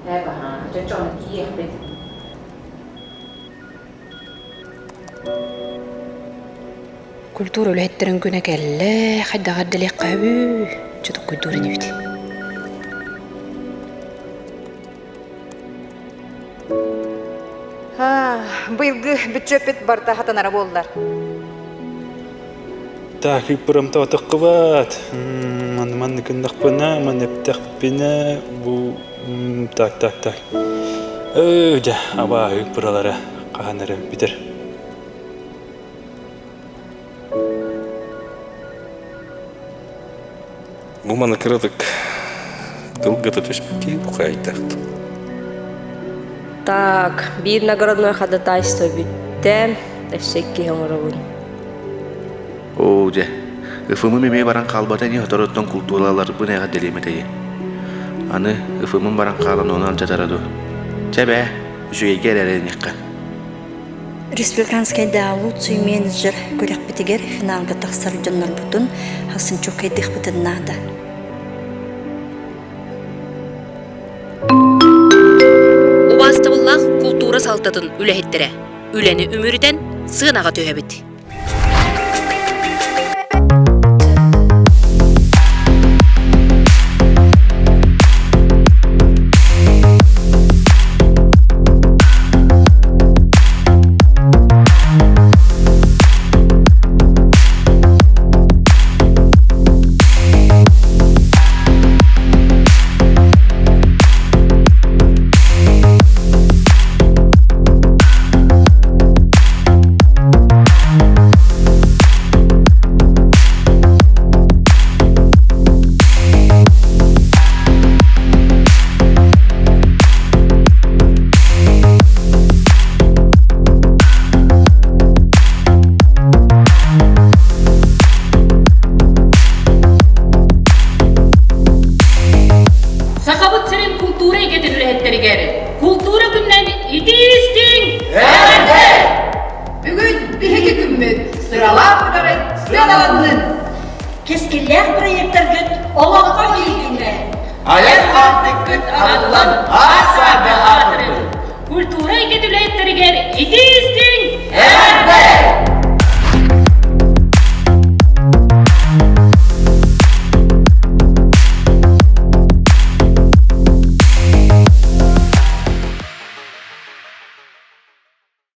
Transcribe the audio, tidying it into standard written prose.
Ээ баһаан, чочоҕун тиийиэхпит. Культура үлэһиттэрин күнэ кэллэ, хайдах эрдэлиэххэ үһү, чутуккуйдуур инибит. Быйылгы бүччүөппүт барыта хатанара буоллар. Так, ыппырымтаатаххыбат. Маны манны гыннахпына, маны эптэхпинэ, бу так, так, так. Ээ, дьэ, абааһы ыппыралара хаһан эрэ бүтэр. Бу маны кыратык тылгата түспүт киһи бу хайдах. Так, биир наградной ходатайство бүттэ. Өссө иккиһи оҥоробун. Оо, дьэ, ЫФМ-ым эмиэ баран хаалбата ини соторуттан култуураларбын эҕэрдэлиэм этэйи. Аны ЫФМ-ым баран хаалан ону алдьатара дуу. Чэ бээ, үчүгэйгэ эрэ эрэниэххэ. Республиканскайдааҕы лучший менеджер күрэхпитигэр финалга тахсар дьоннорбутун хасынчуккайдыахпытын наада. Убаастабыллаах култуура салтатын үлэһиттэрэ үлэни үмүрүтэн сыанаҕа түһэбит. Сахабыт сирин култуура эйгэтин үлэһиттэригэр култуура күнүнэн итии-истиҥ эҕэрдэ! Бүгүн биһиги күммүт сыралаах үлэҕит сыаналаннын! Кэскиллээх проектаргыт олоххо киирдиннэр! Айан аартыккыт арыллан аас-саарга аатырын! Культура эйгэтин үлэһиттэригэр итии-истиҥ Эҕэрдэ!